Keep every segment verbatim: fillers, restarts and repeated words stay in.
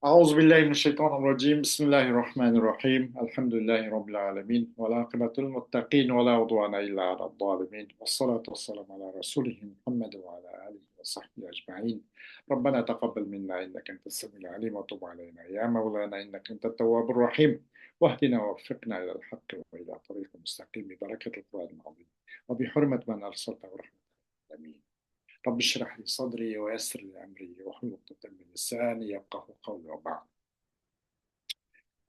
أعوذ بالله من الشيطان الرجيم. بسم الله الرحمن الرحيم. الحمد لله رب العالمين. والعاقبة للمتقين ولا عدوان إلا على الظالمين. والصلاة والسلام على رسوله محمد وعلى آله وصحبه أجمعين. ربنا تقبل منا إنك أنت السميع العليم وتب علينا يا مولانا إنك أنت التواب الرحيم. واهدنا ووفقنا إلى الحق وإلى طريق مستقيم ببركة القرآن العظيم وبحرمة من أرسلته رحمة للعالمين. رب اشرح لي صدري ويسر لي أمري واحلل عقدة من لساني يفقهوا قولي وبعد.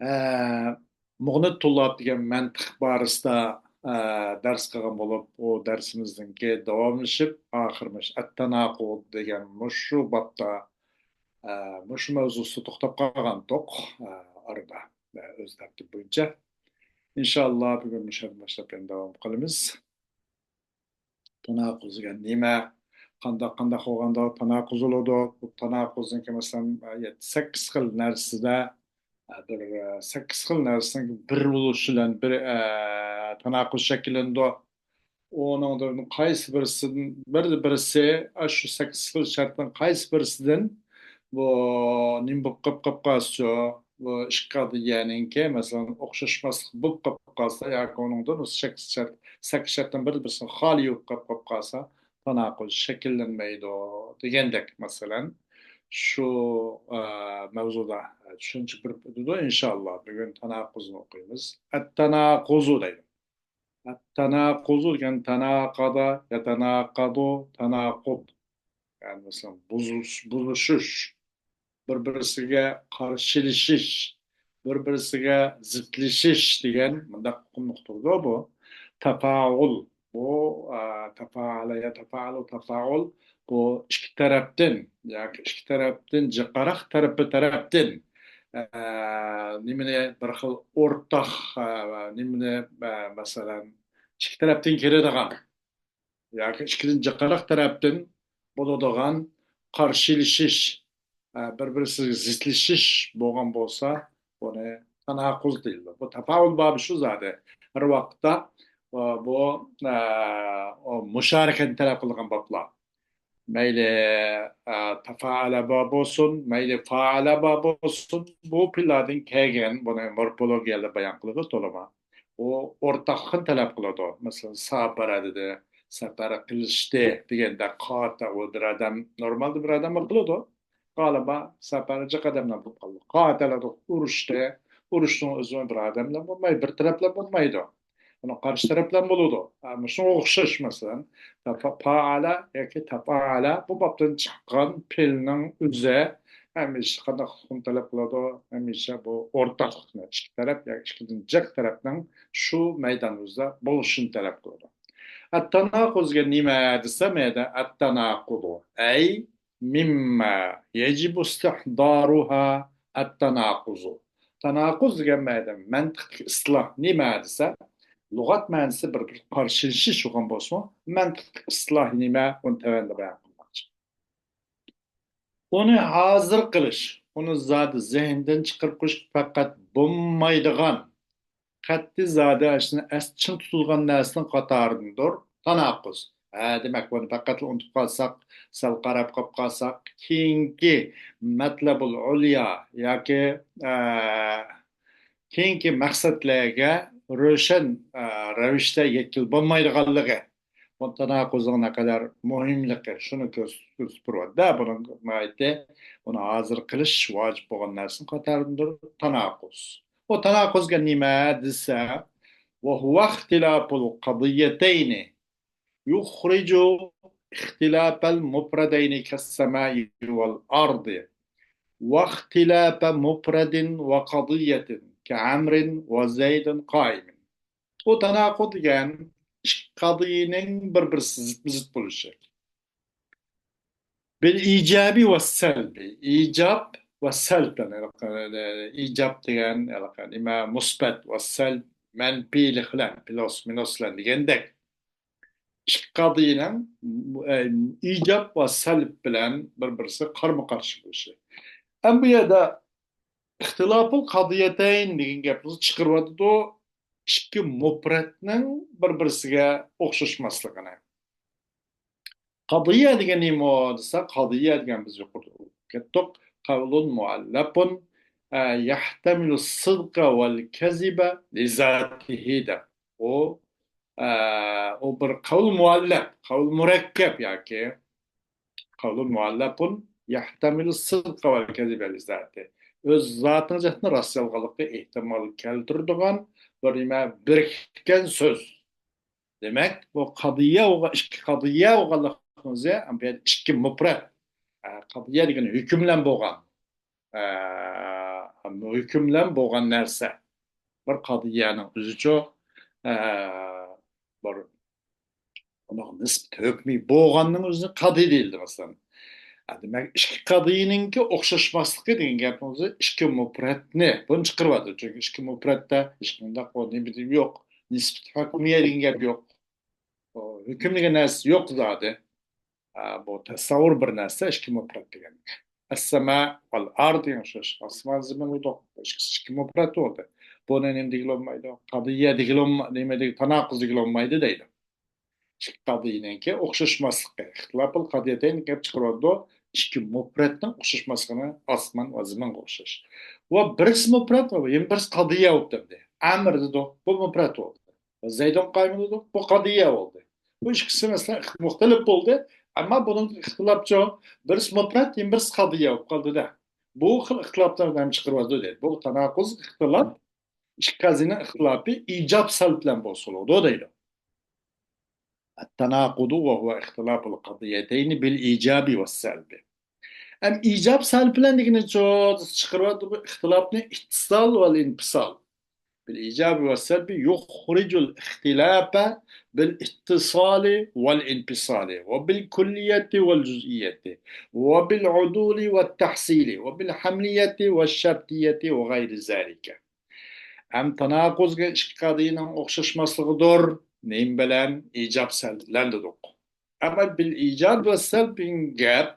ئە، مۇغنى تۇللاب دېگەن مەنتىق بارىسىدا، ئە، دەرس قىلغان بولۇپ، ئۇ دەرسىمىزنىڭكى داۋاملىشىپ، ئاخىر مۇش ئەتتاناقۇد دېگەن مۇشۇ بابتا، ئە، مۇشۇ مەۋزۇسىدا توختاپ قالغانتۇق، ئە، ئارىدا، ئە، ئۆز تەرتىپى بويىچە. ئىنشائاللا، بۈگۈن مۇشۇ يەردىن باشلاپ يەنە داۋام قىلىمىز. تاناقۇز دېگەن نېمە؟ قانداق، قانداق بولغاندا تاناقۇز بولىدۇ؟ بۇ تاناقۇزنىڭكى، مەسىلەن، يەتتە، سەككىز خىل نەرسىدە، بىر، سەككىز خىل نەرسىنىڭ بىر بولۇشى بىلەن بىر، ئە، تاناقۇز شەكىللىنىدۇ. ئۇنىڭدىن قايسى بىرسىدىن، بىر، بىرسى، ئاشۇ سەككىز خىل شەرتنىڭ قايسى بىرسىدىن بۇ نېمە بولۇپ قېلىپ، قېلىپ قالسىچۇ؟ بۇ ئىككى قەزىيەنىڭكى، مەسىلەن، ئوخشاشماسلىق بولۇپ قېلىپ قالسا ياكى ئۇنىڭدىن ئۇ سەككىز شەرت، سەككىز شەرتتىن بىر، بىرسىنىڭ خالىي بولۇپ قېلىپ، قېلىپ قالسا، تاناقۇز شەكىللەنمەيدۇ دېگەندەك، مەسىلەن، شۇ، ئە، مەۋزۇدا، ئە، چۈشەنچە بېرىپ ئۆتىدۇ. ئىنشائاللا، بۈگۈن تاناقۇزنى ئوقۇيمىز. ئەتتاناقۇزۇ دەيدۇ. ئەتتاناقۇزۇ دېگەن تاناقادا، يەتەناقادۇ، تاناقۇد. يەنى مەسىلەن، بۇزۇش-، بۇزۇشۇش، بىر-بىرسىگە قارشىلىشىش، بىر-بىرسىگە زىتلىشىش دېگەن مۇنداق ئۇقۇمنى ئۇقتۇرىدۇ بۇ. تاپاۋۇل، بۇ، ئا، تاپائەلە يا تاپائەلۇ، تاپاۋۇل، بۇ ئىككى تەرەپتىن ياكى ئىككى تەرەپتىن، جىقراق تەرىپى تەرەپتىن، ئە، نېمىنى بىر خىل ئورتاق، ئە، نېمىنى، ئە، مەسىلەن، ئىككى تەرەپتىن كېلىدىغان ياكى ئىككىدىن جىقراق تەرەپتىن بولىدىغان قارشىلىشىش، ئە، بىر-بىرسىگە زىتلىشىش بولغان بولسا، بۇنى تاناقۇز دېيىلىدۇ. بۇ تاپاۋۇل بابى شۇ زادى. ھەر ۋاقىتتا، ئە، بۇ، ئە، ئۇ مۇشارىكەتنى تەلەپ قىلىدىغان بابلار. مەيلى، ئە، تاپائەلە بار بولسۇن، مەيلى فائەلە بار بولسۇن، بۇ پېئىللاردىن كەلگەن، بۇنى مورفولوگىيەدە بايان قىلىدۇ تولىمۇ. ئۇ ئورتاقلىقنى تەلەپ قىلىدۇ. مەسىلەن، ساپەرە دېدى، سەپەر قىلىشتى دېگەندە، قاتەئۇ بىر ئادەم، نورمالدا بىر ئادەم بولۇپ قالىدۇ. غالىبا سەپەر جىق ئادەملەر بولۇپ قالىدۇ. قاتەئەلە ئۇرۇشتى، ئۇرۇشنىڭ ئۆزى بىر ئادەملەر بولمايدۇ، بىر تەرەپلەر بولمايدۇ. ئۇنىڭ قارشى تەرەپلەر بولىدۇ. ئە، مۇشۇنىڭغا ئوخشاش، مەسىلەن، تاپا-، پائەلە ياكى تاپائەلە بۇ بابتىن چىققان پېئىلنىڭ ئۆزى ھەمىشە قانداق ئۇقۇم تەلەپ قىلىدۇ؟ ھەمىشە بۇ ئورتاقلىقنى ئىككى تەرەپ ياكى ئىككىدىن جىق تەرەپنىڭ شۇ مەيدان ئۆزىدە بولۇشىنى تەلەپ قىلىدۇ. ئەتتاناقۇز دېگەن نېمە دېسەم، يەنە ئەتتاناقۇدۇ. ئەي مىمما يەجىبۇ ئىستىھدارۇھا ئەتتاناقۇزۇ. تاناقۇز دېگەن مەيدە مەنتىقتىكى ئىستىلاھ نېمە دېسە، لۇغەت مەنىسى بىر-بىر قارشىلىشىش بولغان بولسىمۇ، مەنتىقتىكى ئىستىلاھ نېمە؟ ئۇنى تۆۋەندە بايان قىلماقچى. ئۇنى ھازىر قىلىش، ئۇنى زادى زېھىندىن چىقىرىپ قويۇش پەقەت بولمايدىغان، قەتئىي زادى ئاشۇنى ئەستە چىڭ تۇتۇلغان نەرسىنىڭ قاتارىدىندۇر تاناقۇز. ھە، دېمەك، بۇنى پەقەتلا ئۇنتۇپ قالساق، سەل قاراپ قاپ قالساق، كېيىنكى مەتلەبۇل ئۇليا ياكى، ئە، كېيىنكى مەقسەتلەرگە روشەن، ئە، رەۋىشتە يەتكىلى بولمايدىغانلىقى، بۇ تاناقۇزنىڭ نەقەدەر مۇھىملىقى، شۇنى كۆرسىتىپ تۇرۇۋاتىدۇ. بۇنىڭ ناھايىتى، بۇنى ھازىر قىلىش ۋاجىپ بولغان نەرسىنىڭ قاتارىدىندۇر تاناقۇز. ئۇ تاناقۇزغا نېمە دېسە، وهو اختلاف القضيتين يخرج اختلاف المفردين كالسماء والأرض، واختلاف مفرد وقضية كعمرو وزيد قائم. ئۇ تاناقۇز دېگەن ئىككى قەزىيەنىڭ بىر-بىرسى زىتمۇزىت بولۇشى. بىل ئىجابى ۋە سەلبى. ئىجاب ۋە سەلب. يەنى، ئىجاب دېگەن، نېمە، مۇسبەت ۋە سەلب مەنپىيلىق بىلەن، پلۇس، مىنۇس بىلەن دېگەندەك. ئىككى قەزىيەنىڭ، ئە، ئىجاب ۋە سەلب بىلەن بىر-بىرسىگە قارمۇ-قارشى بولۇشى. ئەمما بۇ يەردە ئىختىلاپۇل قەزىيەتەين دېگەن گەپنى چىقىرىۋاتىدۇ. ئىككى مۇپرەتنىڭ بىر-بىرسىگە ئوخشاشماسلىقىنى. قەزىيە دېگەن نېمە دېسە، قەزىيە دېگەن بىز يۇقىرىدا ئۇقۇپ كەتتۇق. قول مؤلف، ئە، يحتمل الصدق والكذب لذاته دەپ. ئۇ، ئە، ئۇ بىر قول مۇئەللەپ، قول مۇرەككەپ ياكى قول مۇئەللەپ يەھتەمىلۇ سىدقە ۋەل كەزىبە لىزاتى. ئۆز زاتىنىڭ جەھەتتىن راست يالغانلىققا ئېھتىمال كەلتۈرىدىغان بىر نېمە بىرىككەن سۆز. دېمەك، بۇ قەزىيە بولغان، ئىككى قەزىيە بولغانلىقىمىزنى، بۇ يەردە ئىككى مۇپرەت. ئە، قەزىيە دېگەن ھۆكۈم بىلەن بولغان. ئە، ھۆكۈم بىلەن بولغان نەرسە. بىر قەزىيەنىڭ ئۆزىچۇ، ئە، بىر ئۇنىڭ نىسبىتى ھۆكمى بولغاننىڭ ئۆزىنى قەزى دېيىلدى، مەسىلەن. ئە، دېمەك، ئىككى قەزىنىڭكى ئوخشاشماسلىقى دېگەن گەپنىڭ ئۆزى ئىككى مۇپرەتنى، بۇنى چىقىرىۋاتىدۇ. چۈنكى ئىككى مۇپرەتتە ھېچقانداق ئۇ نېمە يوق، نىسبىتى ھۆكمىيە دېگەن گەپ يوق. ئۇ ھۆكۈم دېگەن نەرسە يوق زادى. ئە، بۇ تەسەۋۋۇر بىر نەرسە، ئىككى مۇپرەت دېگەن. ئەسسەما ۋەل ئارض دېگەن ئوخشاش. ئاسمان، زېمىن بولدى. ئىككىسى ئىككى مۇپرەت بولدى. بۇنى نېمە دېگىلى بولمايدۇ؟ قەزىيە دېگىلى بولما-، نېمە دېگىلى، تاناقۇز دېگىلى بولمايدۇ دەيدۇ. ئىككى قەزىيەنىڭكى ئوخشاشماسلىقى. ئىختىلاپۇل قەزىيەتەينى كەپ چىقىرىۋاتىدۇ. ئىككى مۇپرەتنىڭ ئوخشاشماسلىقىنى ئاسمان ۋە زېمىنغا ئوخشاش. ۋە بىرسى مۇپرەت، يەنە بىرسى قەزىيە بولۇپ تۇردى. ئەمىر دېدۇق، بۇ مۇپرەت بولدى. زەيدۇن قائىمۇن دېدۇق، بۇ قەزىيە بولدى. بۇ ئىككىسى مەسىلەن ئىخ-، مۇختەلىپ بولدى. ئەمما بۇنىڭ ئىختىلاپچۇ، بىرسى مۇپرەت، يەنە بىرسى قەزىيە بولۇپ قالدى-دە. بۇ خىل ئىختىلاپلارنى ھەم چىقىرىۋاتىدۇ دەيدۇ. بۇ تاناقۇز ئىختىلاپ، ئىككى قەزىنىڭ ئىختىلاپى ئىجاب سەلب بىلەن بولسا بولىدۇ دەيدۇ. التناقض وهو اختلاف القضيتين بالإيجاب والسلب. ئەم ئىجاب سەلب بىلەن دېگىنىچۇ، چىقىرىۋاتىدۇ بۇ ئىختىلاپنى ئىتتىسال ۋە ئىنپىسال. بالإيجاب والسلب يخرج الاختلاف بالاتصال والانفصال وبالكلية والجزئية وبالعدول والتحصيل وبالحملية والشرطية وغير ذلك. ئەم تاناقۇز دېگەن ئىككى قەزىيەنىڭ ئوخشاشماسلىقىدۇر. نېمە بىلەن؟ ئىجاب سەلب بىلەن دېدۇق. ئەمما بىل ئىجاب ۋە سەلب دېگەن گەپ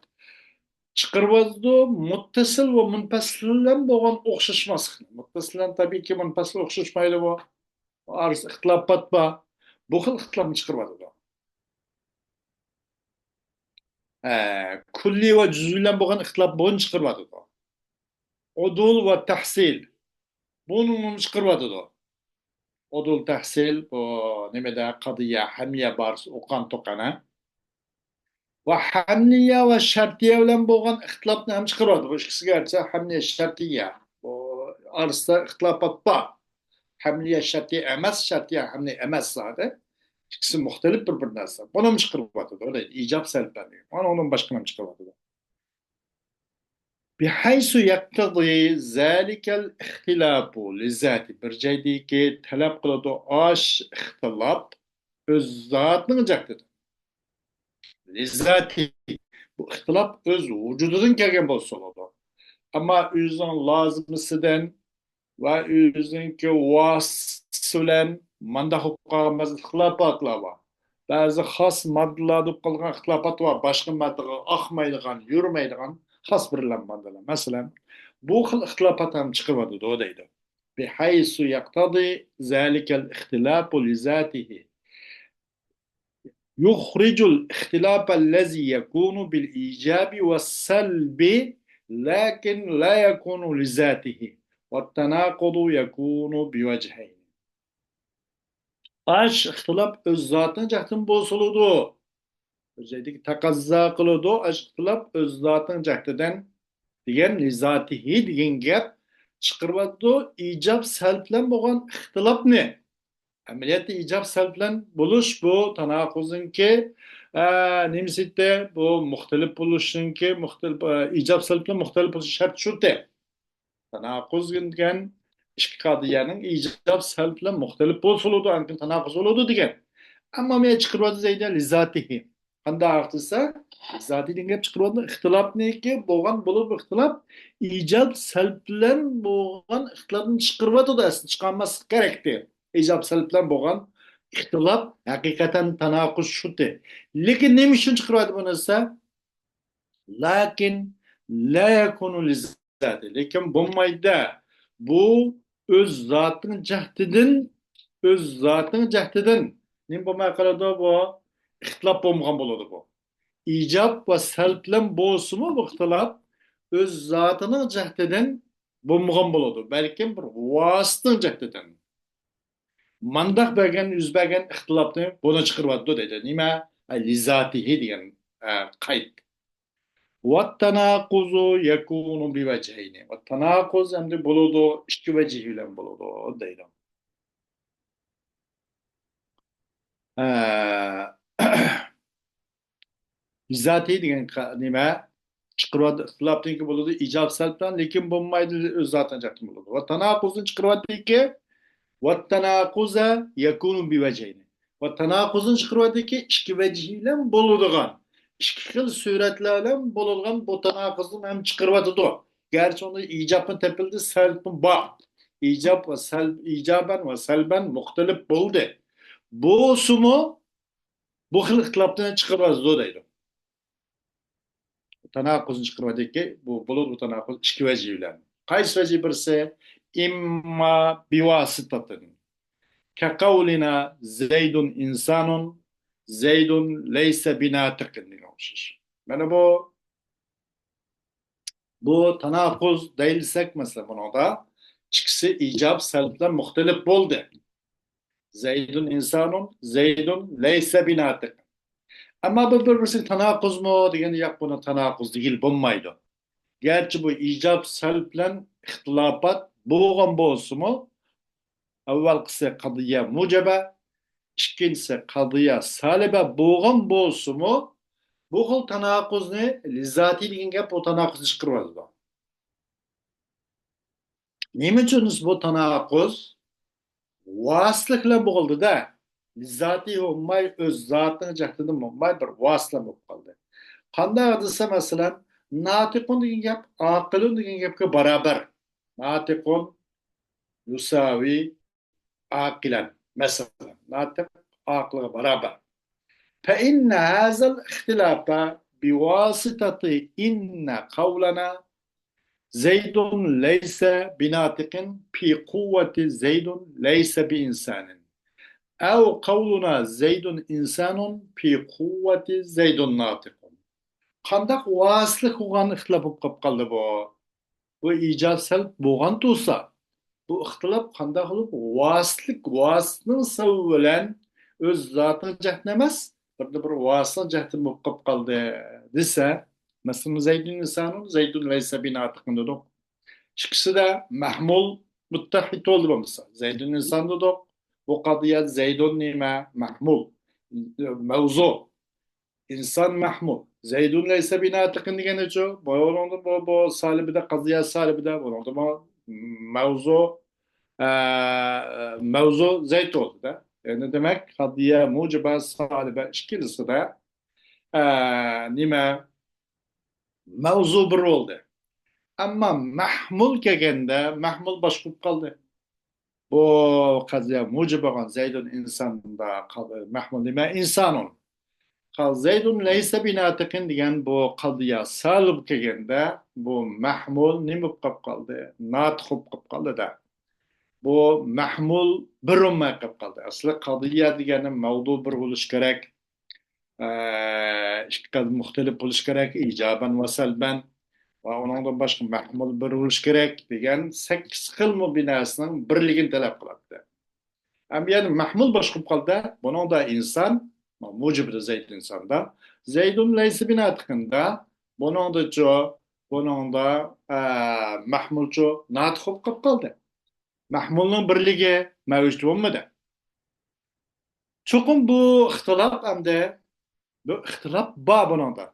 چىقىرىۋاتىدۇ مۇتتەسىل ۋە مۇنپەسىل بىلەن بولغان ئوخشاشماسلىقنى. مۇتتەسىل بىلەن تەبىئىيكى مۇنپەسىل ئوخشاشمايدۇ بۇ. ئارىسىدا ئىختىلاپات بار. بۇ خىل ئىختىلاپنى چىقىرىۋاتىدۇ. ئە، كۈللىي ۋە جۈزئىي بىلەن بولغان ئىختىلاپ بۇنى چىقىرىۋاتىدۇ. ئۇدۇل ۋە تەھسىل. بۇنى چىقىرىۋاتىدۇ. ئۇدۇل تەھسىل، بۇ نېمىدە، قەزىيە، ھەملىيە بارىسى ئوقۇغان توقانا. ۋە ھەملىيە ۋە شەرتىيە بىلەن بولغان ئىختىلاپنى ھەم چىقىرىۋاتىدۇ. بۇ ئىككىسىگە گەرچە ھەملىيە، شەرتىيە، بۇ ئارىسىدا ئىختىلاپات بار. ھەملىيە شەرتىيە ئەمەس، شەرتىيە ھەملىيە ئەمەس زادى. ئىككىسى مۇختەلىپ بىر-بىرىدىن نەرسە. بۇنىمۇ چىقىرىۋاتىدۇ. ئىجاب سەلبىنى. مانا ئۇنىڭ باشقىنى چىقىرىۋاتىدۇ. بىھەيسۇ يەقتەزى زالىكەل ئىختىلاپۇ لىزاتى، بىر جايدىكى تەلەپ قىلىدۇ ئاش ئىختىلاپ ئۆز زاتىنىڭ جەھتىدىن. لىزاتى، بۇ ئىختىلاپ ئۆز ۋۇجۇدىدىن كەلگەن بولسا بولىدۇ. ئەمما ئۆزىنىڭ لازىمىسىدىن ۋە ئۆزىنىڭكى ۋاسىتىسى بىلەن مانداق بولۇپ قالغان بەزى ئىختىلاپاتلار بار. بەزى خاس ماددىلار بولۇپ قالغان ئىختىلاپات بار. باشقا ماددىغا ئاقمايدىغان، يۈرمەيدىغان خاس بىرلەم ماددىلار. مەسىلەن، بۇ خىل ئىختىلاپات ھەم چىقىۋاتىدۇ دەيدۇ. بىھەيسۇ يەقتەزى زالىكەل ئىختىلاپۇ لىزاتىھى. يخرج الاختلاف الذي يكون بالإيجاب والسلب لكن لا يكون لذاته، والتناقض يكون بوجهين. ئاش ئىختىلاپ ئۆز زاتىنىڭ جەھەتتىن بولسا بولىدۇ. ئۆزىدىكى تەقەززا قىلىدۇ، ئاش ئىختىلاپ ئۆز زاتىنىڭ جەھەتتىن دېگەن، لىزاتىھى دېگەن گەپ چىقىرىۋاتىدۇ. ئىجاب سەلب بىلەن بولغان ئىختىلاپنى ئەمەلىيەتتە ئىجاب سەلب بىلەن بولۇش بۇ تاناقۇزنىڭكى، ئە، نېمىسى ئىدى؟ بۇ مۇختەلىپ بولۇشنىڭكى، مۇختەلىپ، ئە، ئىجاب سەلب بىلەن مۇختەلىپ بولۇش شەرت شۇتى. تاناقۇز دېگەن ئىككى قەزىيەنىڭ ئىجاب سەلب بىلەن مۇختەلىپ بولسا بولىدۇ، ئاندىن كېيىن تاناقۇز بولىدۇ دېگەن. ئەمما مەن چىقىرىۋاتىدۇ دەيدۇ، لىزاتىھى. قانداق دېسە، لىزاتى دېگەن گەپ چىقىرىۋاتىدۇ، ئىختىلاپنىكى بولغان بولۇپ ئىختىلاپ، ئىجاب سەلب بىلەن بولغان ئىختىلاپنى چىقىرىۋاتىدۇ، ئەسلى چىقارماسلىق كېرەكتى. ئىجاب سەلب بىلەن بولغان ئىختىلاپ ھەقىقەتەن تاناقۇز شۇتى. لېكىن نېمە ئۈچۈن چىقىرىۋاتىدۇ بۇنى دېسە، لەكىن لا يەكۇنۇ لىزاتى. لېكىن بولمايدۇ. بۇ ئۆز زاتىنىڭ جەھتىدىن، ئۆز زاتىنىڭ جەھتىدىن نېمە بولماي قالىدۇ بۇ؟ ئىختىلاپ بولمىغان بولىدۇ بۇ. ئىجاب ۋە سەلب بىلەن بولسىمۇ بۇ ئىختىلاپ ئۆز زاتىنىڭ جەھىتىدىن بولمىغان بولىدۇ، بەلكىم بىر ۋاسىتىنىڭ جەھىتىدىن. مانداق بەرگەن، يۈز بەرگەن ئىختىلاپنى بۇنى چىقىرىۋاتىدۇ دەيدۇ. نېمە؟ ئە، لىزاتىھى دېگەن، ئە، قەيت. ۋەتتاناقۇزۇ يەكۇنۇ بىۋەجھەينى. ۋەتتاناقۇز ئەمدى بولىدۇ، ئىككى ۋەجھ بىلەن بولىدۇ دەيدۇ. ئە، بىزاتى دېگەن قا-، نېمە؟ چىقىرىۋاتىدۇ، ئىختىلاپتىن كېيىن بولىدۇ، ئىجاب سەلبتىن، لېكىن بولمايدۇ، ئۆز زاتىنىڭ جەھەتتىن بولىدۇ. ۋەتتاناقۇزدىن چىقىرىۋاتىدۇكى، ۋەتتاناقۇزە يەكۇنۇ بىۋەجھەينى. ۋەتتاناقۇزدىن چىقىرىۋاتىدۇكى، ئىككى ۋەجھ بىلەن بولىدىغان، ئىككى خىل سۈرەتلەر بىلەن بولىدىغان بۇ تاناقۇزنى ھەم چىقىرىۋاتىدۇ. گەرچە ئۇندا ئىجابمۇ تېپىلدى، سەلبمۇ بار. ئىجاب ۋە سەلب، ئىجابەن ۋە سەلبەن مۇختەلىپ بولدى. بولسىمۇ، بۇ خىل ئىختىلاپنى چىقىرىۋاتىدۇ دەيدۇ. تاناقۇزنى چىقىرىۋاتىدۇكى، بۇ بولىدۇ، بۇ تاناقۇز ئىككى ۋەجھى بىلەن. قايسى ۋەجھى؟ بىرسى، ئىمما بىۋاسىتاتىن. كەقەۋلىنا زەيدۇن ئىنسانۇن، زەيدۇن لەيسە بىناتىقىن دېگەن ئوخشاش. مانا بۇ، بۇ تاناقۇز دەيلىسەك، مەسىلەن، بۇنىڭدا ئىككىسى ئىجاب، سەلب بىلەن مۇختەلىپ بولدى. زەيدۇن ئىنسانۇن، زەيدۇن لەيسە بىناتىق. ئەمما بۇ بىر-بىرسىگە تاناقۇزمۇ دېگەندە، ياق، بۇنى تاناقۇز دېگىلى بولمايدۇ. گەرچە بۇ ئىجاب سەلب بىلەن ئىختىلاپات بولغان بولسىمۇ، ئەۋۋەلقىسى قەزىيە مۇجىبە، ئىككىنچىسى قەزىيە سالىبە بولغان بولسىمۇ، بۇ خىل تاناقۇزنى لىزاتى دېگەن گەپ بۇ تاناقۇزنى چىقىرىۋاتىدۇ. نېمە ئۈچۈن بۇ تاناقۇز ۋاسىتىلىك بىلەن بولدى-دە؟ لىزاتى بولماي، ئۆز زاتىنىڭ جەھىتىدىن بولماي، بىر ۋاسىتە بولۇپ قالدى. قانداق دېسە، مەسىلەن، ناتىقۇن دېگەن گەپ ئاقىلۇن دېگەن گەپكە باراۋەر. ناتىقۇن يۇساۋى ئاقىلەن. مەسىلەن، ناتىق ئاقىلغا باراۋەر. فإن هذا الاختلاف بواسطة إن قولنا زيد ليس بناطق في قوة زيد ليس بإنسان، أو قولنا زيد إنسان في قوة زيد ناطق. قانداق ۋاسىتىلىك بولغان ئىختىلاپ بولۇپ قاپ قالدى بۇ؟ بۇ ئىجاب سەلب بولغان تۇرسا، بۇ ئىختىلاپ قانداق بولۇپ ۋاسىتىلىك، ۋاسىتىنىڭ سەۋەبى بىلەن ئۆز زاتىنىڭ جەھىتىدىن ئەمەس، بىردە بىر ۋاسىتىنىڭ جەھىتىدىن بولۇپ قاپ قالدى دېسە، مەسىلەن، زەيدۇن ئىنسانۇن، زەيدۇن لەيسە بىناتىقىن دېدۇق. ئىككىسىدە مەھمۇل مۇتتەھىد بولدى بولمىسا. زەيدۇن ئىنسان دېدۇق. بۇ قەزىيە زەيدۇن نېمە؟ مەھمۇل. مەۋزۇ. ئىنسان مەھمۇل. زەيدۇن لەيسە بىناتىقىن دېگىنىچۇ؟ بۇنىڭدا بۇ، بۇ سالىبىدە، قەزىيە سالىبىدە، بۇنىڭدا بۇ مەۋزۇ، ئە، مەۋزۇ زەيد بولدى-دە. يەنى دېمەك، قەزىيە مۇجىبە، سالىبە ئىككىلىسىدە، ئە، نېمە؟ مەۋزۇ بىر بولدى. ئەمما مەھمۇل كەلگەندە، مەھمۇل باشقا بولۇپ قالدى. بۇ قەزىيە مۇجىب بولغان زەيدۇن ئىنساندا قال-، مەھمۇل نېمە؟ ئىنسانۇن. قال زەيدۇن لەيسە بىناتىقىن دېگەن بۇ قەزىيە سالىب كەلگەندە، بۇ مەھمۇل نېمە بولۇپ قاپ قالدى؟ ناتىق بولۇپ قاپ قالدى-دە. بۇ مەھمۇل بىر بولماي قاپ قالدى. ئەسلى قەزىيە دېگەننى مەۋزۇ بىر بولۇش كېرەك. ئىككى قەدەم مۇختەلىپ بولۇش كېرەك، ئىجابەن ۋە سەلبەن. ۋە ئۇنىڭدىن باشقا مەھمۇل بىر بولۇش كېرەك دېگەن سەككىز خىل مۇبىنەسىنىڭ بىرلىكىنى تەلەپ قىلاتتى. ئەمما يەنە مەھمۇل باشقا بولۇپ قالدى. بۇنىڭدا ئىنسان، مۇجىبىدە زەيد ئىنساندا، زەيدۇن لەيسە بىناتىقىندا، بۇنىڭدىچۇ، بۇنىڭدا، ئە، مەھمۇلچۇ ناتىق بولۇپ قالدى. مەھمۇلنىڭ بىرلىكى مەۋجۇت بولمىدى. چوقۇم بۇ ئىختىلاپ ئەمدى، بۇ ئىختىلاپ بار بۇنىڭدا.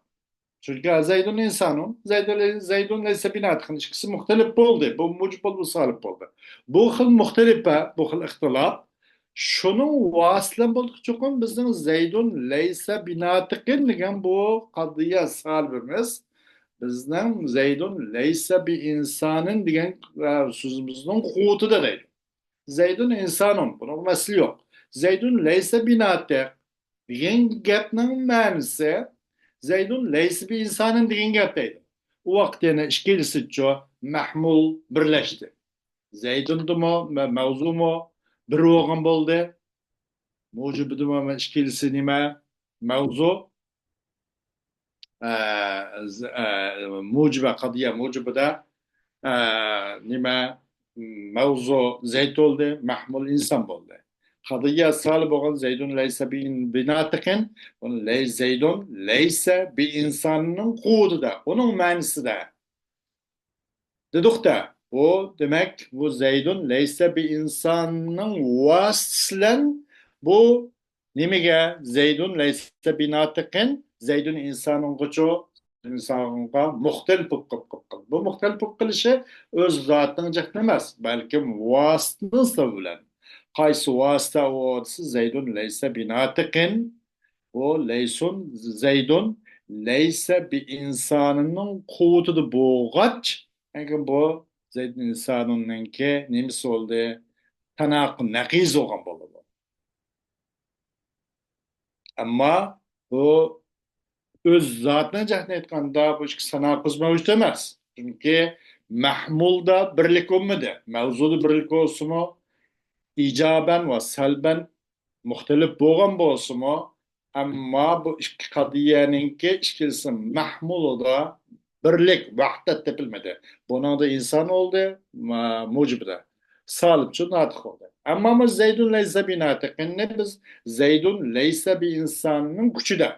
چۈنكى زەيدۇن ئىنسانۇن، زەيدۇن، زەيدۇن لەيسە بىناتىقىن ئىككىسى مۇختەلىپ بولدى. بۇ مۇجىب بولدى، بۇ سالىب بولدى. بۇ خىل مۇختەلىپە، بۇ خىل ئىختىلاپ شۇنىڭ ۋاسىتىلەن بولدى. چوقۇم بىزنىڭ زەيدۇن لەيسە بىناتىقىن دېگەن بۇ قەزىيە سالىبىمىز بىزنىڭ زەيدۇن لەيسە بىئىنسانىن دېگەن، ئە، سۆزىمىزنىڭ قۇۋۋىتىدە دەيدۇ. زەيدۇن ئىنسانۇن، بۇنىڭغا مەسىلە يوق. زەيدۇن لەيسە بىناتىق دېگەن گەپنىڭ مەنىسى زەيدۇن لەيسە بىئىنسانىن دېگەن گەپ دەيدۇ. ئۇ ۋاقىت يەنە ئىككىلىسىچۇ مەھمۇل بىرلەشتى. زەيدۇندىمۇ مە-، مەۋزۇمۇ بىر بولغان بولدى. مۇجىبىدىمۇ ئىككىلىسى نېمە؟ مەۋزۇ. ئە، ز-، ئە، مۇجىبە، قەزىيە مۇجىبىدە، ئە، نېمە، مەۋزۇ زەيد بولدى، مەھمۇل ئىنسان بولدى. قەزىيە سالىب بولغان زەيدۇن لەيسە بىن-، بىناتىقىن، بۇنى لەي-، زەيدۇن لەيسە بىئىنساننىڭ قۇۋۋىتىدە، ئۇنىڭ مەنىسىدە. دېدۇق-دە، بۇ، دېمەك، بۇ زەيدۇن لەيسە بىئىنساننىڭ ۋاسىتىسى بىلەن بۇ نېمىگە؟ زەيدۇن لەيسە بىناتىقىن، زەيدۇن ئىنسانغىچۇ، ئىنسانغا مۇختەلىپ بولۇپ قېلىپ قالدى. بۇ مۇختەلىپ بولۇپ قېلىشى ئۆز زاتىنىڭ جەھىتىدىن ئەمەس، بەلكىم ۋاسىتىنىڭ سەۋەبى بىلەن. قايسى ۋاسىتە ئۇ دېسە، زەيدۇن لەيسە بىناتىقىن، ئۇ لەيسۇن، زەيدۇن لەيسە بىئىنسانىنىڭ قۇۋۋىتىدە بولغاچ، لېكىن بۇ زەيدۇن ئىنسانىنىڭكى نېمىسى بولدى؟ تاناقۇز، نەقىز بولغان بولىدۇ. ئەمما بۇ ئۆز زاتىنىڭ جەھەتتىن ئېيتقاندا، بۇ ئىككى تاناقۇز مەۋجۇت ئەمەس. چۈنكى مەھمۇلدا بىرلىك بولمىدى. مەۋزۇدا بىرلىك بولسىمۇ، ئىجابەن ۋە سەلبەن مۇختەلىپ بولغان بولسىمۇ، ئەمما بۇ ئىككى قەزىيەنىڭكى ئىككىلىسى مەھمۇلىدا بىرلىك، ۋەھدەت تېپىلمىدى. بۇنىڭدا ئىنسان بولدى، ما-، مۇجىبىدە. سالىبچۇ ناتىق بولدى. ئەمما بۇ زەيدۇن لەيسە بىناتىقىننى بىز زەيدۇن لەيسە بىئىنساننىڭ كۈچىدە،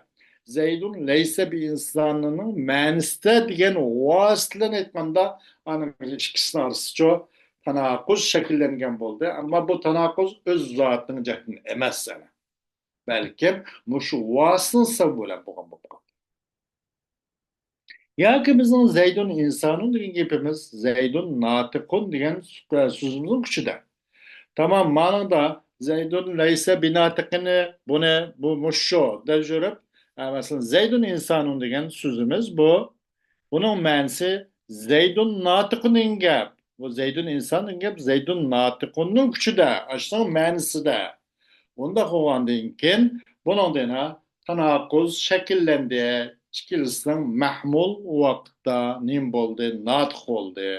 زەيدۇن لەيسە بىئىنساننىڭ مەنىسىدە دېگەن ۋاسىتە بىلەن ئېيتقاندا، ئانىڭ ئىككىسىنىڭ ئارىسىچۇ تاناقۇز شەكىللەنگەن بولدى. ئەمما بۇ تاناقۇز ئۆز زاتىنىڭ جەھىتىدىن ئەمەس، ئەنە. بەلكىم مۇشۇ ۋاسىتىنىڭ سەۋەبى بىلەن بولغان بولۇپ قالدى. ياكى بىزنىڭ زەيدۇن ئىنسانۇن دېگەن گېپىمىز زەيدۇن ناتىقۇن دېگەن سۆزىمىزنىڭ كۈچىدە. تامام، مانىڭدا زەيدۇن لەيسە بىناتىقىنى، بۇنى، بۇ مۇشۇ دەپ يۈرۈپ، ئە، مەسىلەن، زەيدۇن ئىنسانۇن دېگەن سۆزىمىز بۇ. بۇنىڭ مەنىسى زەيدۇن ناتىقۇن دېگەن گەپ. بۇ زەيدۇن ئىنسان دېگەن گەپ زەيدۇن ناتىقۇننىڭ كۈچىدە، ئاشۇنىڭ مەنىسىدە. بۇنداق بولغاندىن كېيىن بۇنىڭدا يەنە تاناقۇز شەكىللەندى. ئىككىلىسىنىڭ مەھمۇل ۋاقىتتا نېمە بولدى؟ ناتىق بولدى.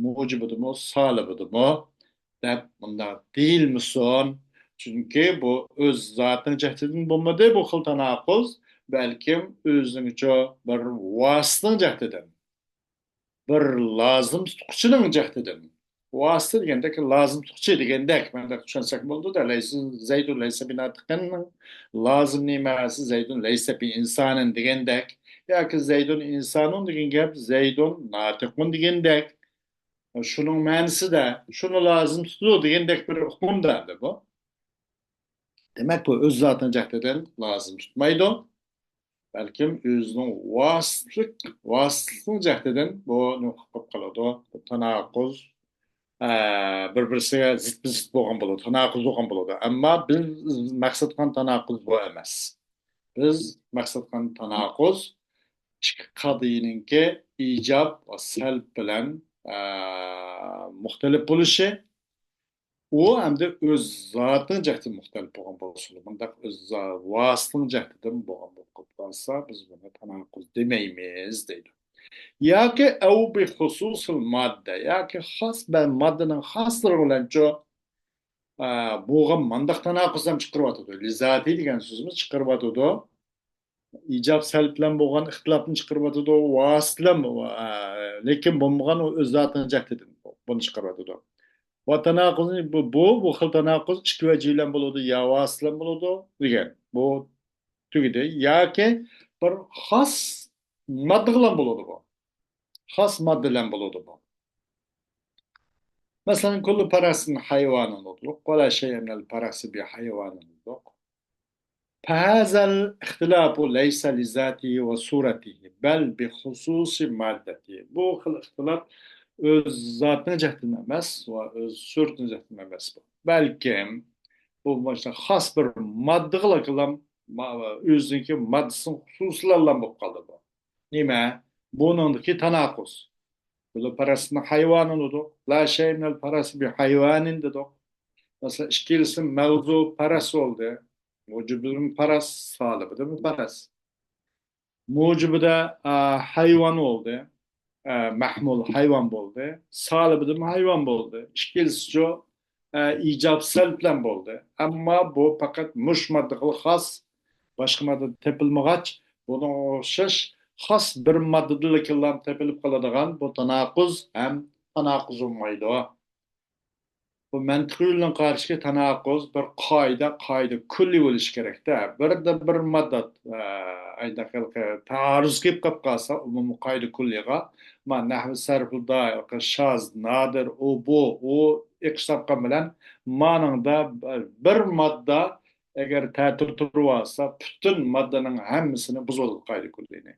مۇجىبىدىمۇ، سالىبىدىمۇ دەپ مۇنداق دېيىلمىسۇن. چۈنكى بۇ ئۆز زاتىنىڭ جەھىتىدىن بولمىدى، بۇ خىل تاناقۇز. بەلكىم ئۆزىنىڭچۇ بىر ۋاسىتىنىڭ جەھىتىدىن، بىر لازىم تۇتقۇچىنىڭ جەھىتىدىن. ۋاسىتە دېگەندەك، لازىم تۇتقۇچى دېگەندەك، مۇنداق چۈشەنسەك بولىدۇ-دە، لەيسە زەيدۇن لەيسە بىناتىقىننىڭ لازىم نېمەسى زەيدۇن لەيسە بىئىنسانىن دېگەندەك، ياكى زەيدۇن ئىنسانۇن دېگەن گەپ زەيدۇن ناتىقۇن دېگەندەك. شۇنىڭ مەنىسىدە، شۇنى لازىم تۇتىدۇ دېگەندەك بىر ئۇقۇمدا ئەمدى بۇ. دېمەك، بۇ ئۆز زاتىنىڭ جەھىتىدىن لازىم تۇتمايدۇ. بەلكىم ئۆزىنىڭ ۋاسىتىلىك، ۋاسىتىلىكنىڭ جەھىتىدىن بۇ نېمە قىلىپ قالىدۇ؟ بۇ تاناقۇز، ئە، بىر-بىرسىگە زىتمۇ زىت بولغان بولىدۇ، تاناقۇز بولغان بولىدۇ. ئەمما بىز مەقسەت قىلغان تاناقۇز بۇ ئەمەس. بىز مەقسەت قىلغان تاناقۇز ئىككى قەزىيەنىڭكى ئىجاب ۋە سەلب بىلەن، ئە، مۇختەلىپ بولۇشى، ئۇ ئەمدى ئۆز زاتىنىڭ جەھىتىدىن مۇختەلىپ بولغان بولسىمۇ، مۇنداق ئۆز زا-، ۋاسىتىنىڭ جەھىتىدىن بولغان بولۇپ قالسا، بىز بۇنى تاناقۇز دېمەيمىز دەيدۇ. ياكى ئەۋ بى خۇسۇسىل ماددە، ياكى خاس بىر ماددىنىڭ خاسلىرى بىلەنچۇ، ئە، بولغان مانداق تاناقۇز ھەم چىقىرىۋاتىدۇ. لىزاتى دېگەن سۆزىمىز چىقىرىۋاتىدۇ. ئىجاب سەلب بىلەن بولغان ئىختىلاپنى چىقىرىۋاتىدۇ، ۋاسىتە بىلەن، ئە، لېكىن بولمىغان ئۇ ئۆز زاتىنىڭ جەھىتىدىن بۇنى چىقىرىۋاتىدۇ. ۋە تاناقۇزنى بۇ، بۇ، بۇ خىل تاناقۇز ئىككى ۋەجى بىلەن بولىدۇ، يا ۋاسىتە بىلەن بولىدۇ دېگەن. بۇ تۈگىدى. ياكى بىر خاس ماددا بىلەن بولىدۇ بۇ. خاس ماددا بىلەن بولىدۇ بۇ. مەسىلەن، كۇللۇ پەرەسىن ھايۋانىن دېدۇق، ۋە لا شەيئە مىنەل پەرەسى بى ھايۋانىن دېدۇق. فهذا الاختلاف ليس لذاته وصورته بل بخصوص مادته. بۇ خىل ئىختىلاپ ئۆز زاتىنىڭ جەھىتىدىن ئەمەس ۋە ئۆز سۈرىتىنىڭ جەھىتىدىن ئەمەس بۇ. بەلكىم بۇ مۇشۇ خاس بىر ماددىغىلا، ما-، ئۆزىنىڭكى ماددىسىنىڭ خۇسۇسىيلىرى بىلەن بولۇپ قالدى بۇ. نېمە؟ بۇنىڭدىكى تاناقۇز. بۇلار پەرەسنىڭ ھايۋانى دېدۇق. لا شەيئە مىنەل پەرەسى بى ھايۋانىن دېدۇق. مەسىلەن، ئىككىلىسى مەۋزۇ پەرەس بولدى. مۇجىبىدىمۇ پەرەس، سالىبىدىمۇ پەرەس. مۇجىبىدە، ئە، ھايۋان بولدى. ئە، مەھمۇل ھايۋان بولدى. سالىبىدىمۇ ھايۋان بولدى. ئىككىلىسىچۇ، ئە، ئىجاب سەلب بىلەن بولدى. ئەمما بۇ پەقەت مۇش ماددىغىلا خاس، باشقا ماددىدا تېپىلمىغاچ، بۇنىڭغا ئوخشاش خاس بىر ماددىدىلا تېپىلىپ قالىدىغان بۇ تاناقۇز ھەم تاناقۇز بولمايدۇ. بۇ مەنتىقىي يولنىڭ قارىشىدىكى تاناقۇز بىر قائىدە، قائىدە كۈللى بولۇشى كېرەكتە. بىردە بىر ماددا، ئە، ئايداق تائارۇز كېلىپ قالىپ قالسا، ئومۇمىي قائىدە كۈللىگە، ما، نەھۋى سەرپۇلدا شاز، نادىر، ئۇ، بۇ، ئۇ ئېقىش تاپقان بىلەن، مانىڭدا بىر ماددا ئەگەر تەتۈر تۇرۇۋالسا، پۈتۈن ماددىنىڭ ھەممىسىنى بۇزۇۋالىدۇ قائىدە كۈللىنى.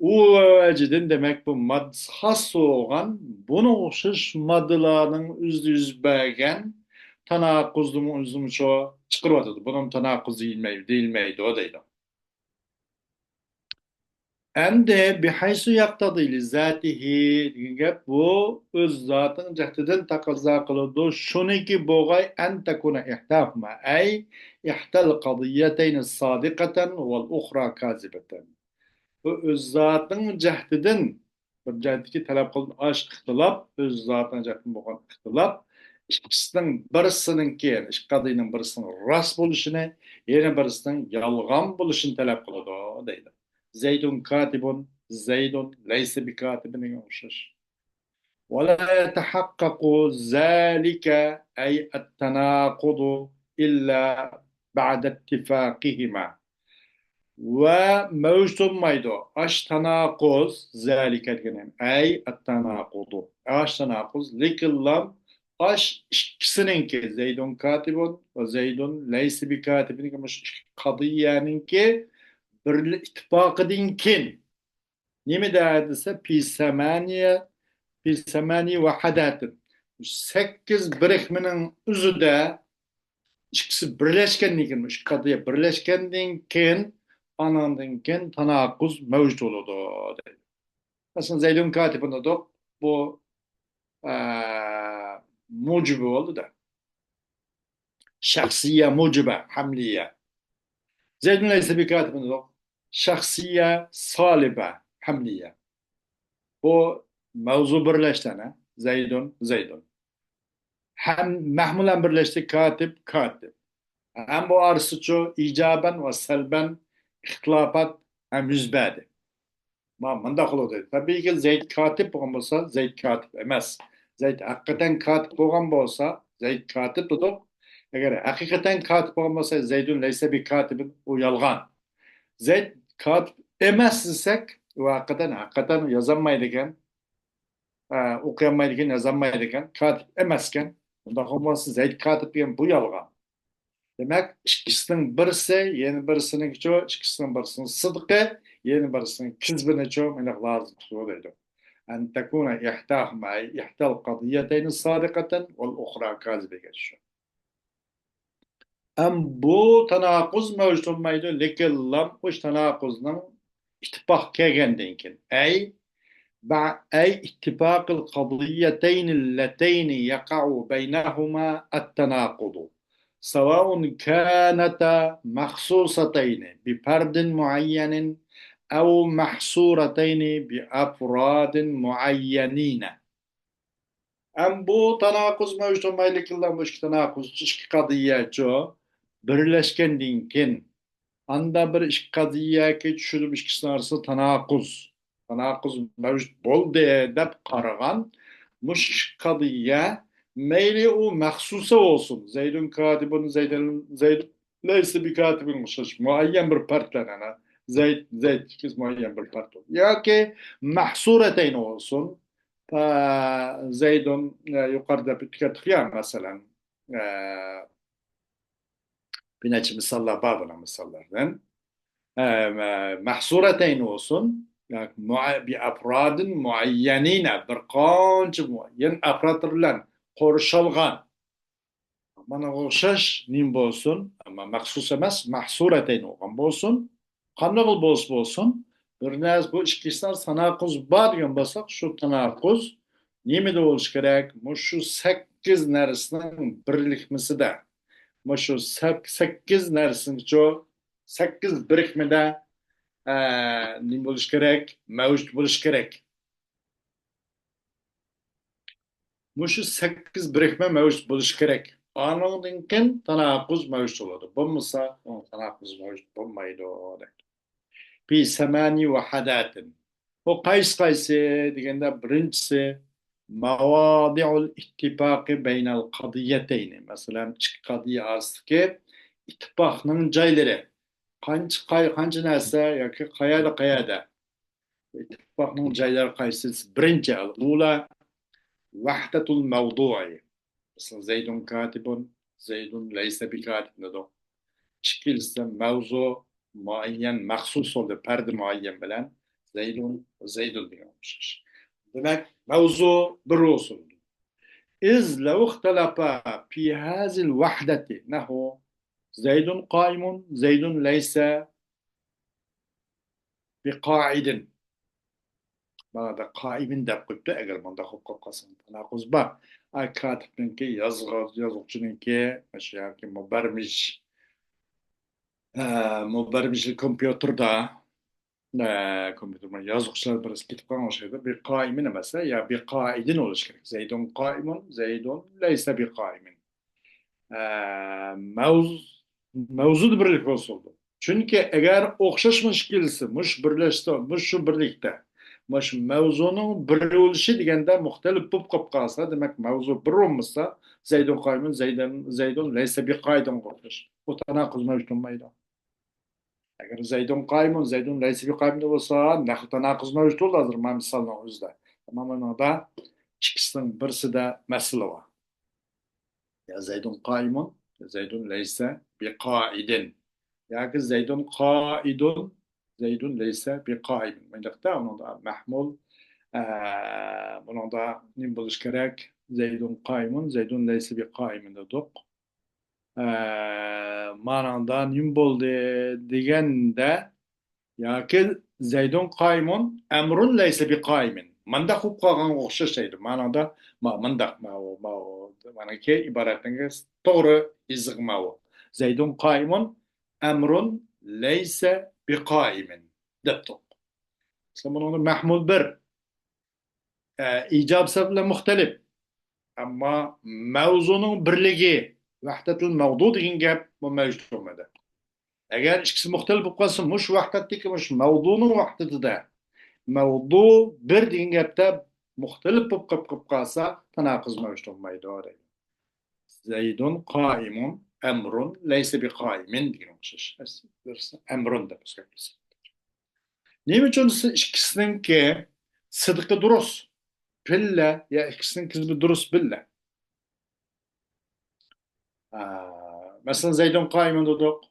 ئۇ ۋەجىدىن، دېمەك، بۇ ماددىسى خاس بولغان، بۇنىڭغا ئوخشاش ماددىلارنىڭ ئۆزىدە يۈز بەرگەن تاناقۇزنىمۇ ئۆزىمۇ چىقىرىۋاتىدۇ. بۇنىڭ تاناقۇز دېيىلمەي-، دېيىلمەيدۇ، دەيدۇ. ئەمدى بىھەيسۇ يەقتەزى لىزاتىھى دېگەن گەپ، بۇ ئۆز زاتىنىڭ جەھىتىدىن تەقەززا قىلىدۇ. شۇنىڭكى بولغاي، ئەن تەكۇنە ئىھداھۇما، ئەي ئىھدال قەزىييەتەينى سادىقەتەن ۋەل ئۇخرا كازىبەتەن. بۇ ئۆز زاتىنىڭ جەھىتىدىن بىر جەھەتتىكى تەلەپ قىلىدىغان ئىختىلاپ، ئۆز زاتىنىڭ جەھىتىدىن بولغان ئىختىلاپ، ئىككىسىنىڭ بىرسىنىڭكى، يەنى ئىككى قەزىيەنىڭ بىرسىنىڭ راست بولۇشىنى، يەنە بىرسىنىڭ يالغان بولۇشىنى تەلەپ قىلىدۇ، دەيدۇ. زەيدۇن كاتىبۇن، زەيدۇن لەيسە بىكاتىبىنىڭ ئوخشاش. ولا يتحقق ذلك، أي التناقض، إلا بعد اتفاقهما. ۋە مەۋجۇت بولمايدۇ. ئاش تاناقۇز، زەلىكە دېگەن، ئەي ئەتتاناقۇدۇ. ئاش تاناقۇز، لېكىنلا ئاش ئىككىسىنىڭكى، زەيدۇن كاتىبۇن ۋە زەيدۇن لەيسە بىكاتىبىنىڭكى، مۇشۇ ئىككى قەزىيەنىڭكى بىر ئىتتىپاقىدىن كېيىن، نېمىدە دېسە، پى سەمانىيە، پى سەمانىيە ۋەھەدەتىن. سەككىز بىرىكمىنىڭ ئۆزىدە ئىككىسى بىرلەشكەندىن كېيىن، ئىككى قەزىيە بىرلەشكەندىن كېيىن، ئانىڭدىن كېيىن تاناقۇز مەۋجۇت بولىدۇ، دەيدۇ. مەسىلەن، زەيدۇن كاتىبۇن دېدۇق، بۇ، ئە، مۇجىبى بولدى-دە. شەخسىيە مۇجىبە، ھەملىيە. زەيدۇن لەيسە بىكاتىبىن دېدۇق. شەخسىيە سالىبە، ھەملىيە. بۇ مەۋزۇ بىرلەشتى، ئەنە. زەيدۇن، زەيدۇن. ھەم مەھمۇلەن بىرلەشتى، كاتىب، كاتىب. ھەم بۇ ئارىسىچۇ ئىجابەن ۋە سەلبەن ئىختىلاپات ھەم يۈز بەردى. ما، مۇنداق بولىدۇ. تەبىئىيكى، زەيد كاتىپ بولغان بولسا، زەيد كاتىپ ئەمەس. زەيد ھەقىقەتەن كاتىپ بولغان بولسا، زەيد كاتىپ دېدۇق. ئەگەر ھەقىقەتەن كاتىپ بولغان بولسا، زەيدۇن لەيسە بىكاتىبىن، ئۇ يالغان. زەيد كاتىپ ئەمەس دېسەك، ئۇ ھەقىقەتەن، ھەقىقەتەن يازالمايدىكەن، ئە، ئوقۇيالمايدىكەن، يازالمايدىكەن، كاتىپ ئەمەسكەن. ئۇنداق بولمىسا، زەيد كاتىپ دېگەن بۇ يالغان. دېمەك، ئىككىسىنىڭ بىرسى، يەنە بىرسىنىڭكىچۇ، ئىككىسىنىڭ بىرسىنىڭ سىدقى، يەنە بىرسىنىڭ كىزبىنىچۇ، مېنىڭ لازىم تۇتۇۋېلىدۇ. أن تكون إحداهما، أي إحدى القضيتين صادقة والأخرى كاذبة دېگەن شۇ. ئەم بۇ تاناقۇز مەۋجۇت بولمايدۇ، لېكىنلا مۇشۇ تاناقۇزنىڭ ئىتتىپاق كەلگەندىن كېيىن، أي بع-، أي اتفاق القضيتين اللتين يقع بينهما التناقض، سواء كانتا مخصوصتين بفرد معين أو محصورتين بأفراد معينين. ئەم بۇ تاناقۇز مەۋجۇت بولمايدۇ، لېكىنلا بۇ ئىككى تاناقۇزچۇ، ئىككى قەزىيەچۇ بىرلەشكەندىن كېيىن، ئاندا بىر ئىككى قەزىيەگە چۈشۈرۈپ، ئىككىسىنىڭ ئارىسىدا تاناقۇز، تاناقۇز مەۋجۇت بولدى دەپ قارىغان مۇشۇ ئىككى قەزىيە، مەيلى ئۇ مەخسۇسە بولسۇن، زەيدۇن كاتىبۇن، زەيدۇن، زەيد لەيسە بىكاتىبىن ئوخشاش مۇئەييەن بىر پەرتلەر، ئەنە، زەيد، زەيد ئىككىسى مۇئەييەن بىر پەرت بولسۇن. ياكى مەھسۇرەتەين بولسۇن، ئە، زەيدۇن، ئە، يۇقىرىدا ئۆتۈپ كەتتۇق يا، مەسىلەن، ئە، بىر نەچچە مىساللار بار بۇنىڭ مىساللاردىن. ئە، مە-، مەھسۇرەتەين بولسۇن، ياكى مۇئە-، بىئەفرادىن مۇئەييەنىنە، بىر قانچە مۇئەييەن ئەفرادلار بىلەن قورشالغان. مانا ئوخشاش نېمە بولسۇن، ئەمما مەخسۇس ئەمەس، مەھسۇرەتەين بولغان بولسۇن. قانداق بولسا بولسۇن، بىر نەرسە، بۇ ئىككىسىنىڭ تاناقۇز بار دېگەن بولساق، شۇ تاناقۇز نېمىدە بولۇشى كېرەك؟ مۇشۇ سەككىز نەرسىنىڭ بىرلىكمىسىدە. مۇشۇ سەك-، سەككىز نەرسىنىچۇ، سەككىز بىرىكمىدە، ئە، نېمە بولۇشى كېرەك؟ مەۋجۇت بولۇشى كېرەك. مۇشۇ سەككىز بىرىكمە مەۋجۇت بولۇشى كېرەك. ئانىڭدىن كېيىن تاناقۇز مەۋجۇت بولىدۇ. بولمىسا، ئۇ تاناقۇز مەۋجۇت بولمايدۇ، دەيدۇ. بثماني وحدات. ئۇ قايسى قايسى دېگەندە، بىرىنچىسى مواضع الاتفاق بين القضيتين. مەسىلەن، ئىككى قەزىيە ئارىسىدىكى ئىتتىپاقنىڭ جايلىرى. قانچە، قاي-، قانچە نەرسە ياكى قەيەردە، قەيەردە. ئىتتىپاقنىڭ جايلىرى قايسى؟ بىرىنچى، الأولى وحدة الموضوع. مەسىلەن، زەيدۇن كاتىبۇن، زەيدۇن لەيسە بىكاتىب دېدۇق. ئىككىنچىسى، مەۋزۇ مۇئەييەن مەخسۇس بولدى، پەردى مۇئەييەن بىلەن زەيدۇن، زەيدۇن دېگەن ئوخشاش. دېمەك، مەۋزۇ بىر بولسۇن. إذ لو اختلفا في هذه الوحدة نحو زيد قائم، زيد ليس بقاعد. مانا قائمىن دەپ قويۇپتۇ. ئەگەر مۇنداق بولۇپ قالسا، تاناقۇز بار. ئاي، كاتىپنىڭكى، يازغۇ-، يازغۇچىنىڭكى، مۇشۇ ياكى مۇبەرمىج، ئە، مۇبەرمىج كومپيۇتېردا، ئە، كومپيۇتېر يازغۇچىلار بىرسى كېتىپ قالغان ئوخشايدۇ. بىقائىمىن ئەمەس، يا بىقائىدىن بولۇشى كېرەك. زەيدۇن قائىمۇن، زەيدۇن لەيسە بىقائىمىن. ئە، مەۋز-، مەۋزۇدا بىرلىك بولسا بولىدۇ. چۈنكى ئەگەر ئوخشاشمۇ ئىككىلىسى، مۇشۇ بىرلەشسە، مۇشۇ بىرلىكتە، مۇشۇ مەۋزۇنىڭ بىر بولۇشى دېگەندە مۇختەلىپ بولۇپ قېلىپ قالسا، دېمەك، مەۋزۇ بىر بولمىسا، زەيدۇن قائىمۇن، زەيدۇن، زەيدۇن لەيسە بىقائىدىنغا ئوخشاش. بۇ تاناقۇز مەۋجۇت بولمايدۇ. ئەگەر زەيدۇن قائىمۇن، زەيدۇن لەيسە بىقائىمىن بولسا، نەقلى تاناقۇز مەۋجۇت بولىدۇ ھازىر مانا مىسالنىڭ ئۆزىدە. ئەمما مۇنىڭدا ئىككىسىنىڭ بىرسىدە مەسىلە بار. يا زەيدۇن قائىمۇن، زەيدۇن لەيسە بىقائىدىن. ياكى زەيدۇن قائىدۇن، زەيدۇن لەيسە بىقائىمىن. مۇنداقتا ئۇنىڭدا مەھمۇل، ئە، بۇنىڭدا نېمە بولۇشى كېرەك؟ زەيدۇن قائىمۇن، زەيدۇن لەيسە بىقائىمىن دېدۇق. ئە، مانىڭدا نېمە بولدى دېگەندە، ياكى زەيدۇن قائىمۇن، ئەمرۇن لەيسە بىقائىمىن. مانداق بولۇپ قالغانغا ئوخشاش دەيدۇ. مانىڭدا ما-، مانداق، ماۋۇ، ماۋۇ، مانىكى ئىبارەتنىڭ توغرا يېزىقى ماۋۇ. زەيدۇن قائىمۇن، ئەمرۇن لەيسە بىقائىمىن دەپتۇق. مەسىلەن، بۇنىڭدا مەھمۇل بىر، ئە، ئىجاب سەۋەب بىلەن مۇختەلىپ. ئەمما مەۋزۇنىڭ بىرلىكى، ۋەھدەتۇل مەۋزۇ دېگەن گەپ بۇ مەۋجۇت بولمىدى. ئەگەر ئىككىسى مۇختەلىپ بولۇپ قالسا، مۇشۇ ۋەھدەتتىكى مۇشۇ مەۋزۇنىڭ ۋەھدىتىدە مەۋزۇ بىر دېگەن گەپتە مۇختەلىپ بولۇپ قېلىپ، قېلىپ قالسا، تاناقۇز مەۋجۇت بولمايدۇ دەيدۇ. زەيدۇن قائىمۇن، ئەمرۇن لەيسە بىقائىمىن دېگەن ئوخشاش. ئەمرۇن دەپ ئۆزگەرتسە. نېمە ئۈچۈن دېسە، ئىككىسىنىڭكى سىدىقى دۇرۇس بىللە، يا ئىككىسىنىڭ كىزبى دۇرۇس بىللە. ئا، مەسىلەن، زەيدۇن قائىمۇن دېدۇق.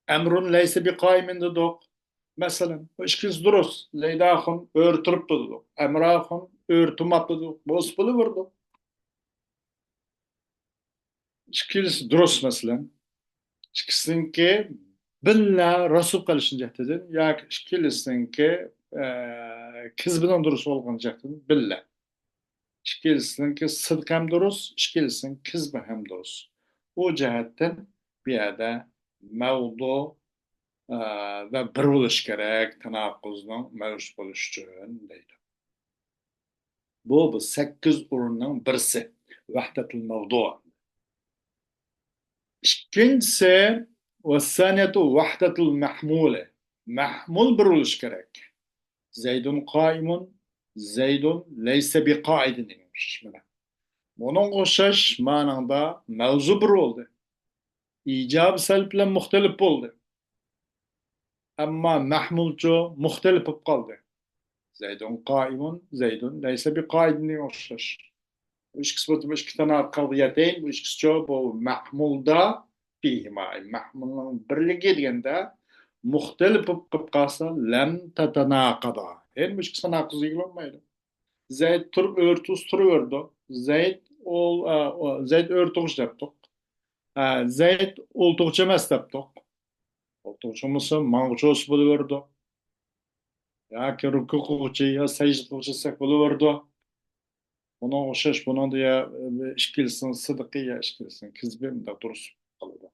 ئەمرۇن لەيسە بىقائىمىن دېدۇق. مەسىلەن، بۇ ئىككىلىسى دۇرۇس. زەيد ئاخۇن ئۆرە تۇرۇپتۇ دېدۇق. ئەمر ئاخۇن ئۆرە تۇرماپتۇ دېدۇق. بولسا بولۇۋېرىدۇ. ئىككىلىسى دۇرۇس، مەسىلەن. ئىككىسىنىڭكى بىللە راست بولۇپ قېلىشىنى جەھىتىدىن ياكى ئىككىلىسىنىڭكى، ئە، كىزبىنىڭ دۇرۇس بولغان جەھىتىدىن بىللە. ئىككىلىسىنىڭكى سىدىق ھەم دۇرۇس، ئىككىلىسىنىڭ كىزبى ھەم دۇرۇس. ئۇ جەھەتتىن بۇ يەردە مەۋزۇ، ئە، ۋە بىر بولۇش كېرەك، تاناقۇزنىڭ مەۋجۇت بولۇشى ئۈچۈن دەيدۇ. بۇ، بۇ سەككىز ئورۇننىڭ بىرسى، ۋەھدەتۇل مەۋزۇ. ئىككىنچىسى، ۋەسسانىيەتۇ ۋەھدەتۇل مەھمۇلى. مەھمۇل بىر بولۇشى كېرەك. زەيدۇن قائىمۇن، زەيدۇن لەيسە بىقائىدىن دېگەن ئوخشاش مانا. بۇنىڭغا ئوخشاش مانىڭدا مەۋزۇ بىر بولدى. ئىجاب سەۋەب بىلەن مۇختەلىپ بولدى. ئەمما مەھمۇلچۇ مۇختەلىپ بولۇپ قالدى. زەيدۇن قائىمۇن، زەيدۇن لەيسە بىقائىدىنغا ئوخشاش. بۇ ئىككىسى بولسا، بۇ ئىككى تاناقۇز قەزىيەتەين، بۇ ئىككىسىچۇ، بۇ مەھمۇلدا فىھىما، مەھمۇلنىڭ بىرلىكى دېگەندە مۇختەلىپ بولۇپ قېلىپ قالسا، لەم تەتەناقادا. يەنى بۇ ئىككىسى تاناقۇزغا ئىگە بولمايدۇ. زەيد تۇرۇپ، ئۆرە تۇرسا تۇرۇۋېرىدۇ. زەيد ئول-، ئە، ئو-، زەيد ئۆرە تۇرغۇچى دەپتۇق. ئە، زەيد ئولتۇرغۇچى ئەمەس دەپتۇق. ئولتۇرغۇچى بولمىسا، ماڭغۇچى بولسا بولۇۋېرىدۇ. ياكى رۇكۇ قىلغۇچى يا سەجدە قىلغۇچى دېسەك بولۇۋېرىدۇ. بۇنىڭغا ئوخشاش، بۇنىڭدا يا ئىككىلىسىنىڭ سىدىقى يا ئىككىلىسىنىڭ كىزبى مۇنداق دۇرۇس قالىدۇ.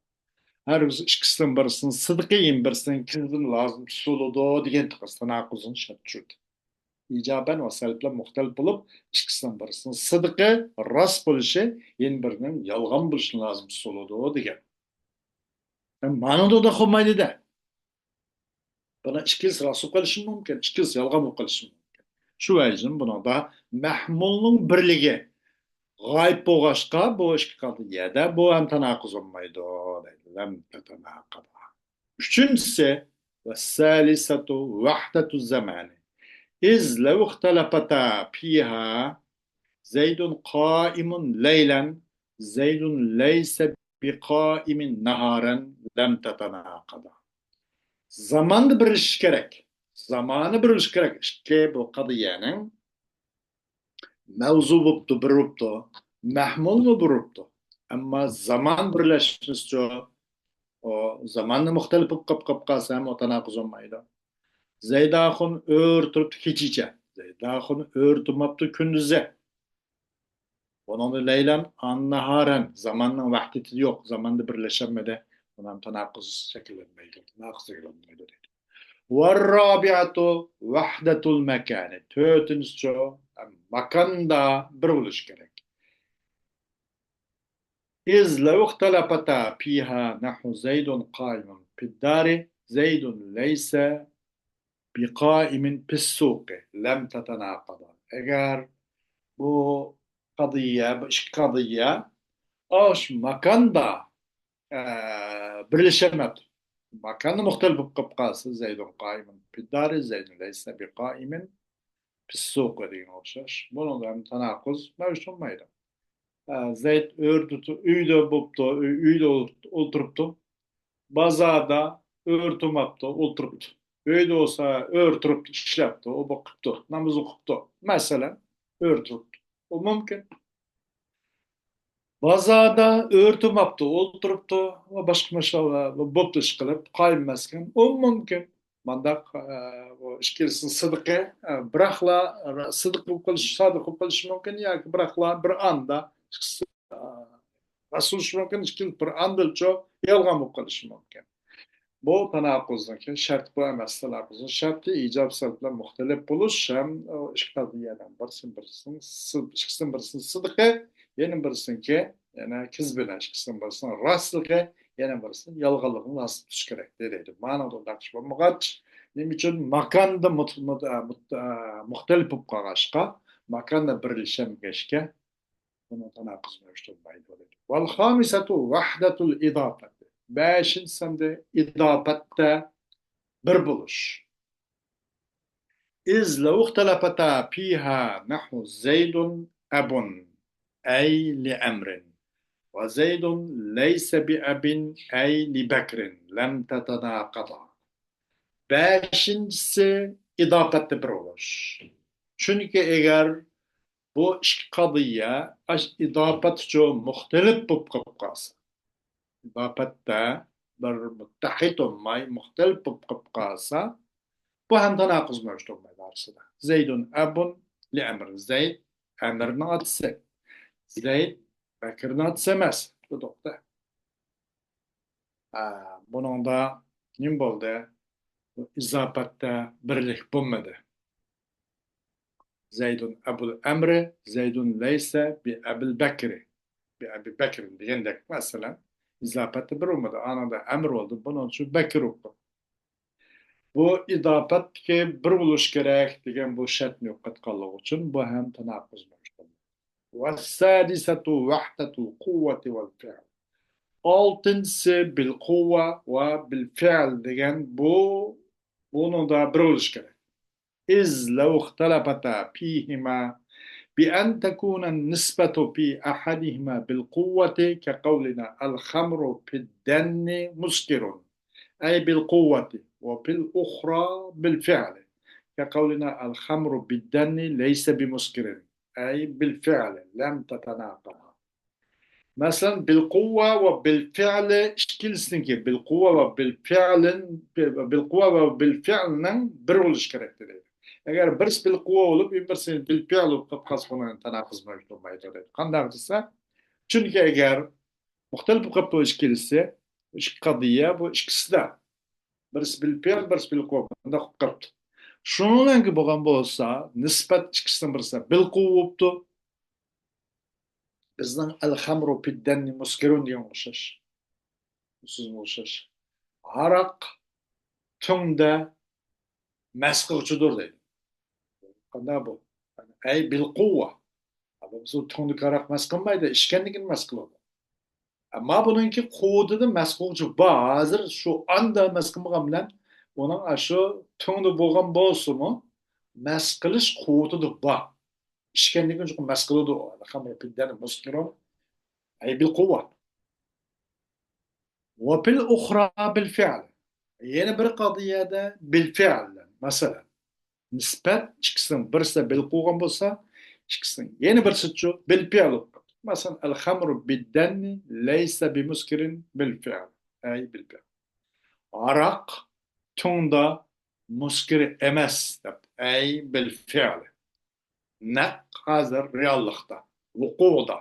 ھەرگىز ئىككىسىنىڭ بىرسىنىڭ سىدىقى يەنە بىرسىنىڭ كىزبىدىن لازىم تۇتۇلىدۇ دېگەن تاناقۇزنى شەرت چۈشۈردى. ئىجابەن ۋە سەلبىلەن مۇختەلىپ بولۇپ، ئىككىسىنىڭ بىرسىنىڭ سىدىقى راست بولۇشى يەنە بىرىنىڭ يالغان بولۇشىدىن لازىم تۇتۇلىدۇ دېگەن. مانا ئۇنداق بولمايدۇ-دە. بۇنىڭ ئىككىلىسى راست بولۇپ قېلىشى مۇمكىن، ئىككىلىسى يالغان بولۇپ قېلىشى مۇمكىن. شۇ ۋەجىدىن بۇنىڭدا مەھمۇلنىڭ بىرلىكى غايىب بولغاچقا، بۇ ئىككى قەزىيەدە بۇ ھەم تاناقۇز بولمايدۇ دەيدۇ. لەم تەتەناقەدا. ئۈچىنچىسى، ۋەسسالىسەتۇ ۋەھدەتۇ زامانى. ئىز لەۋ ئىختەلەپەتا فىھا زەيدۇن قائىمۇن لەيلەن، زەيدۇن لەيسە بىقائىمىن ناھارەن لەم تەتەناقەدا. زاماندا بىرلىشىش كېرەك. زامانى بىرلىشىش كېرەك. ئىككى بۇ قەزىيەنىڭ مەۋزۇ بوپتۇ، بىر بوپتۇ، مەھمۇلمۇ بىر بوپتۇ. ئەمما زامان بىرلەشمىسىچۇ، ئۇ زاماندا مۇختەلىپ بولۇپ قاپ، قاپ قالسا ھەم ئۇ تاناقۇز بولمايدۇ. زەيداخۇن ئۆرە تۇرۇپتۇ كېچىچە. زەيداخۇن ئۆرە تۇرماپتۇ كۈندۈزى. بۇنىڭدا لەيلەن ئان ناھارەن، زاماننىڭ ۋەھدىتى يوق، زاماندا بىرلەشەلمىدى. بۇنىڭ تاناقۇز شەكىللەنمەيدۇ، تاناقۇز شەكىللەنمەيدۇ دەيدۇ. ۋەررابىئەتۇ ۋەھدەتۇل مەكانى. تۆتىنچىچۇ، ماكاندا بىر بولۇش كېرەك. ئىز لەۋ ئىختەلەپەتا فىھا نەھۋۇ زەيدۇن قائىمۇن فىددارى، زەيدۇن لەيسە بىقائىمىن فىسسۇقى، لەم تەتەناقەدا. ئەگەر بۇ قەزىيە، بۇ ئىككى قەزىيە ئاشۇ ماكاندا، ئە، بىرلىشەلمەپتۇ. ماكاندا مۇختەلىپ بولۇپ قېلىپ قالسا، زەيدۇن قائىمۇن فىددارى، زەيدۇن لەيسە بىقائىمىن فىسسۇقى دېگەن ئوخشاش. بۇنىڭدا ھەم تاناقۇز مەۋجۇت بولمايدۇ. ئە، زەيد ئۆرە تۇ-، ئۆيدە بوپتۇ، ئۆي-، ئۆيدە ئولت-، ئولتۇرۇپتۇ. بازاردا ئۆرە تۇرماپتۇ، ئولتۇرۇپتۇ. ئۆيدە بولسا ئۆرە تۇرۇپ ئىشلەپتۇ، ئوبۇ قىپتۇ، نامىزى ئوقۇپتۇ. مەسىلەن، ئۆرە تۇرۇپتۇ. ئۇ مۇمكىن. بازاردا ئۆرە تۇرماپتۇ، ئولتۇرۇپتۇ ۋە باشقا مەشغۇلات بوپتۇ ئىش قىلىپ، قائىم ئەمەسكەن. ئۇ مۇمكىن. مانداق، ئە، بۇ ئىككىلىسىنىڭ سىدىقى، ئە، بىراقلا سىدىق بولۇپ قېلىشى، سادىق بولۇپ قېلىشى مۇمكىن ياكى بىراقلا بىر ئاندا ئىككىسى، ئە، راست بولۇشى مۇمكىن، ئىككىلىسى بىر ئاندىلچۇ يالغان بولۇپ قېلىشى مۇمكىن. بۇ تاناقۇزنىڭكى شەرتى بۇ ئەمەس، تاناقۇزنىڭ شەرتى ئىجاب سەلەپ بىلەن مۇختەلىپ بولۇش ھەم ئىككى قەزىيەنىڭ بىرسىنى بىرسىنىڭ سىد-، ئىككىسىنىڭ بىرسىنىڭ سىدىقى، يەنە بىرسىنىڭكى يەنە كىزبىنى، ئىككىسىنىڭ بىرسىنىڭ راستلىقى، يەنە بىرسىنىڭ يالغانلىقىنى ھاسىل تۇتۇش كېرەك دەيدۇ. مانا بۇنداق ئىش بولمىغاچ، نېمە ئۈچۈن ماكاندا مۇت-، مۇت-، ئە، مۇت-، ئە، مۇختەلىپ بولۇپ قالغاچقا، ماكاندا بىرلىشەلمىگەچكە، بۇنىڭ تاناقۇزى مەۋجۇت بولمايدۇ. ۋەل خامىسەتۇ ۋەھدەتۇل ئىداپەتى. بەشىنچىسى ئىداپەتتە بىر بولۇش. ئىز لەۋ ئىختەلەپەتا فىھا نەھۋۇ زەيدۇن ئەبۇن ئەي لىئەمرىن ۋە زەيدۇن لەيسە بىئەبىن ئەي لىبەكرىن لەم تەتەناقەدا. بەشىنچىسى ئىداپەتتە بىر بولۇش. چۈنكى ئەگەر بۇ ئىككى قەزىيە ئاش ئىداپەتچۇ مۇختەلىپ بولۇپ قېلىپ قالسا، ئىداپەتتە بىر مۇتتەھىد بولماي، مۇختەلىپ بولۇپ قېلىپ قالسا، بۇ ھەم تاناقۇز مەۋجۇت بولمايدۇ ئارىسىدا. زەيدۇن ئەبۇن لىئەمرىن. زەيد ئەمرنىڭ ئاتىسى. زەيد بەكرىنىڭ ئاتىسى ئەمەس. بۇ توختى. ھە، بۇنىڭدا نېمە بولدى؟ ئىزاپەتتە بىرلىك بولمىدى. زەيدۇن ئەبۇل ئەمرى، زەيدۇن لەيسە بىئەبىل بەكرى. بىئەبى بەكرى دېگەندەك، مەسىلەن، ئىزاپەتتە بىر بولمىدى. ئانىڭدا ئەمر بولدى. بۇنىڭ ئۈچۈن بەكرى بولدى. بۇ ئىداپەتتىكى بىر بولۇش كېرەك دېگەن بۇ شەرتنى يوقاتقانلىقى ئۈچۈن بۇ ھەم تاناقۇز مەۋجۇت بولدى. ۋەسسادىسەتۇ ۋەھدەتۇل قۇۋۋەتى ۋەل فىئل. ئالتىنچىسى بىل قۇۋۋە ۋە بىل فىئل دېگەن بۇ، بۇنىڭدا بىر بولۇش كېرەك. إذ لو اختلفتا فيهما بأن تكون النسبة في أحدهما بالقوة كقولنا الخمر في الدن مسكر، أي بالقوة، وفي الأخرى بالفعل، كقولنا الخمر بالدن ليس بمسكر، أي بالفعل، لم تتناقضا. مەسىلەن، بىل قۇۋۋە ۋە بىل فىئلى ئىككىلىسىنىڭكى، بىل قۇۋۋە ۋە بىل فىئلىن، بىل قۇۋۋە ۋە بىل فىئلنىڭ بىر بولۇشى كېرەك دېدى. ئەگەر بىرسى بىل قۇۋۋە بولۇپ، بىرسى بىل فىئل بولۇپ قالسا، بۇنىڭ تاناقۇز مەۋجۇت بولمايدۇ دېدى. قانداق دېسە، چۈنكى ئەگەر مۇختەلىپ بولۇپ قاپتۇ ئىككىلىسى، ئىككى قەزىيە، بۇ ئىككىسىدە بىرسى بىل فىئل، بىرسى بىل قۇۋۋە، بۇنداق بولۇپ قاپتۇ. شۇنىڭ بىلەن بولغان بولسا، نىسبەت ئىككىسىنىڭ بىرسى بىل قۇۋۋە بوپتۇ. بىزنىڭ ئەل خەمرۇ فىددەننى مۇسكىرۇن دېگەن ئوخشاش. سۆزمۇ ئوخشاش. ھاراق تۈڭدە مەس قىلغۇچىدۇر دەيدۇ. قانداق بۇ؟ ئەي، بىل قۇۋۋە. بىز تۇڭدىكى ھاراق مەس قىلمايدۇ، ئىچكەندىن كېيىن مەس قىلىدۇ. ئەمما بۇنىڭكى قۇۋۋىتىدە مەس قىلغۇچى بار. ھازىر شۇ ئاندا مەس قىلمىغان بىلەن ئۇنىڭ ئاشۇ تۇڭدا بولغان بولسىمۇ، مەس قىلىش قۇۋۋىتىدە بار. ئىچكەندىن كېيىن چوقۇم مەس قىلىدۇ. الخمر بالدن مسكر، أي بالقوة. وفي الأخرى بالفعل. يەنە بىر قايسى يەردە بالفعل. مەسىلەن، نىسبەت ئىككىسىنىڭ بىرسى بىل قىلغان بولسا، ئىككىسىنىڭ يەنە بىرسىچۇ بىل پېئىل بولۇپ قالىدۇ. مەسىلەن، الخمر بالدن ليس بمسكر بالفعل. أي بالفعل. ھاراق تۇڭدا مۇسكىر ئەمەس دەپ، أي بالفعل. نەق ھازىر رېئاللىقتا، ۋۇقۇدا.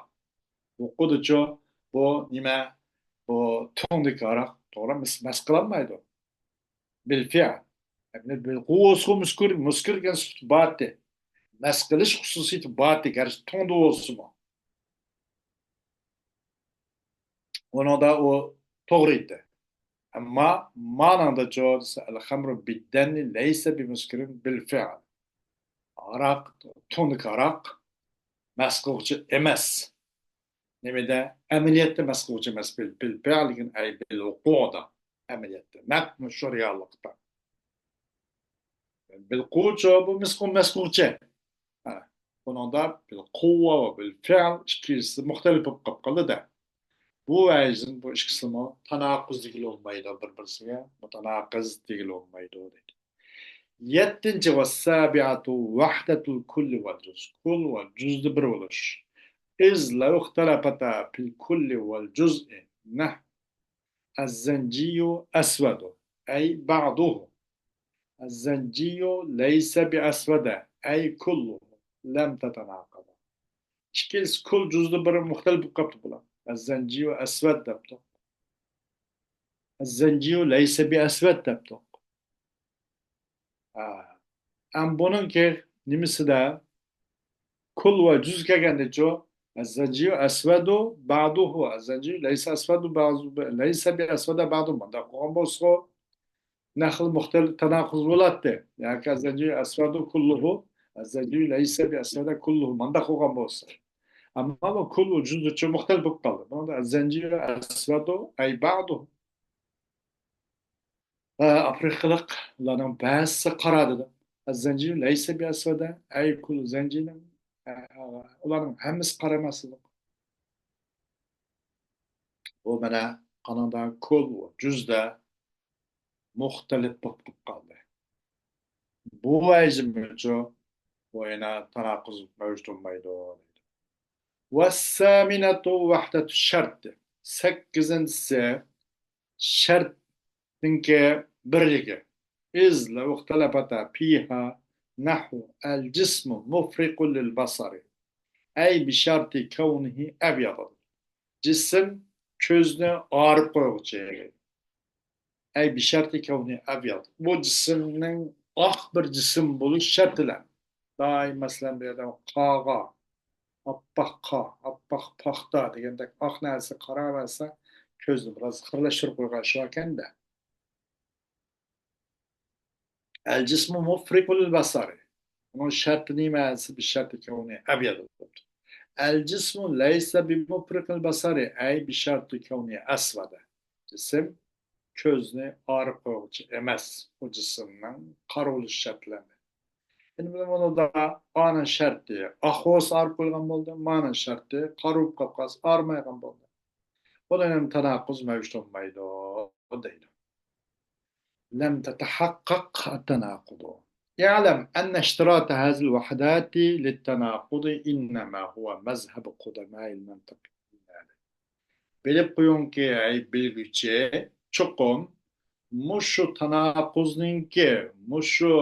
ۋۇقۇدىچۇ بۇ نېمە؟ بۇ تۇڭدىكى ھاراق، توغرا، مەس، مەس قىلالمايدۇ. بالفعل. يەنى بالقوة مۇسكىر، مۇسكىر دېگەن سۈپىتى بارتى. مەس قىلىش خۇسۇسىيىتى بارتى، گەرچە تۇڭدا بولسىمۇ. ئۇنىڭدا ئۇ توغرا ئىدى. ئەمما مانىڭدىچۇ دېسە، الخمر بالدن ليس بمسكر بالفعل. ھاراق، تۇڭدىكى ھاراق مەس قىلغۇچى ئەمەس. نېمىدە؟ ئەمەلىيەتتە مەس قىلغۇچى ئەمەس. بىل، بىل پېئىل دېگەن، أي بالوقوعدا. ئەمەلىيەتتە. نەق مۇشۇ رېئاللىقتا. بىل قۇۋۋىچۇ بۇ مەس قىل، مەس قىلغۇچى. ھە. بۇنىڭدا بىل قۇۋۋە ۋە بىل پېئىل ئىككىسى مۇختەلىپ بولۇپ قاپ قالدى-دە. بۇ ۋەجىدىن بۇ ئىككىسىمۇ تاناقۇز دېگىلى بولمايدۇ بىر-بىرسىگە، مۇتاناقىز دېگىلى بولمايدۇ دەيدۇ. يەتتىنچى، والسابعة وحدة الكل والجزء. كۇل ۋە جۈزدە بىر بولۇش. إذ لو اختلفتا في الكل والجزء نحو الزنجي أسود، أي بعضه. الزنجي ليس بأسود، أي كله. لم تتناقضا. ئىككىلىسى كۇل جۈزدە بىر مۇختەلىپ بولۇپ قاپتۇ بۇلار. الزنجي أسود دەپتۇق. الزنجي ليس بأسود دەپتۇق. ھە. ئەم بۇنىڭكى نېمىسىدە؟ كۇل ۋە جۈز كەلگەندىچۇ؟ الزنجي أسود بعضه، الزنجي ليس أسود بعض، ليس بأسود بعضه. مۇنداق قىلغان بولسىغۇ، نەقىل مۇختەلىپ تاناقۇز بولاتتى. ياكى الزنجي أسود كله، الزنجي ليس بأسود كله. مۇنداق قىلغان بولسا. ئەمما بۇ كۇل ۋە جۈزدىچۇ مۇختەلىپ بولۇپ قالدى. بۇنىڭدا الزنجي أسود أي بعضه. ئە، ئافرىقىلىق، ئۇلارنىڭ بەزىسى قارا دېدى. الزنجي ليس بأسود، أي كل زنجي، ئە، ئۇلارنىڭ ھەممىسى قارا ئەمەس دېدى. بۇ مانا قانۇندا كۇل ۋە جۈزدە مۇختەلىپ بولۇپ قالدى. بۇ ۋەجىدىنچۇ بۇ يەنە تاناقۇز مەۋجۇت بولمايدۇ. والثامنة وحدة الشرط. سەككىزىنچىسى، شەرتنىڭكى بىرلىكى. إذ لو اختلفتا فيها نحو الجسم مفرق للبصر، أي بشرط كونه أبيض. جىسىم كۆزنى ئاغرىپ قويغۇچى. أي بشرط كونه أبيض. بۇ جىسىمنىڭ ئاق بىر جىسىم بولۇش شەرتى بىلەن. دائىم، مەسىلەن، بۇ يەردە قاغا، ئاپئاق قا، ئاپئاق پاختا دېگەندەك ئاق نەرسە قارا نەرسە كۆزنى بىراز خىرلاشتۇرۇپ قويغان شۇ ئىكەندە. الجسم مفرق للبصر. ئۇنىڭ شەرتى نېمە؟ بشرط كونه أبيض. الجسم ليس بمفرق للبصر، أي بشرط كونه أسود. جىسىم كۆزنى ئاغرىپ قويغۇچى ئەمەس. ئۇ جىسىمنىڭ قارا بولۇش شەرتلىرى. ئەمدى بۇنىڭدا ئانىڭ شەرتى ئاق بولسا ئاغرىپ قويغان بولدى، مانىڭ شەرتى قارا بولۇپ قالغاچقا ئاغرىمايدىغان بولدى. بۇنىڭ ھەم تاناقۇز مەۋجۇت بولمايدۇ دەيدۇ. لم تتحقق التناقض. اعلم أن اشتراط هذه الوحدات للتناقض إنما هو مذهب قدماء المنطق. بىلىپ قويۇڭكى، ئەي بىلگۈچى، چوقۇم مۇشۇ تاناقۇزنىڭكى، مۇشۇ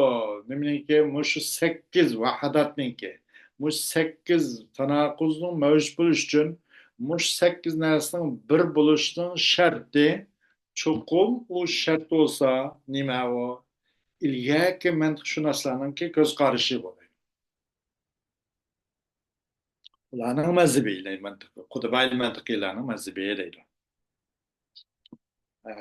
نېمىنىڭكى، مۇشۇ سەككىز ۋاھداتنىڭكى، مۇشۇ سەككىز تاناقۇزنىڭ مەۋجۇت بولۇشى ئۈچۈن مۇشۇ سەككىز نەرسىنىڭ بىر بولۇشىنىڭ شەرتى، چوقۇم ئۇ شەرت بولسا، نېمە ئۇ؟ ئىلگەركى مەنتىقشۇناسلارنىڭكى كۆز قارىشى بولىدۇ. ئۇلارنىڭ مەزھىپى، يەنى مەنتىق، قۇدىماي مەنتىقىيلارنىڭ مەزھىپى دەيدۇ. ئە،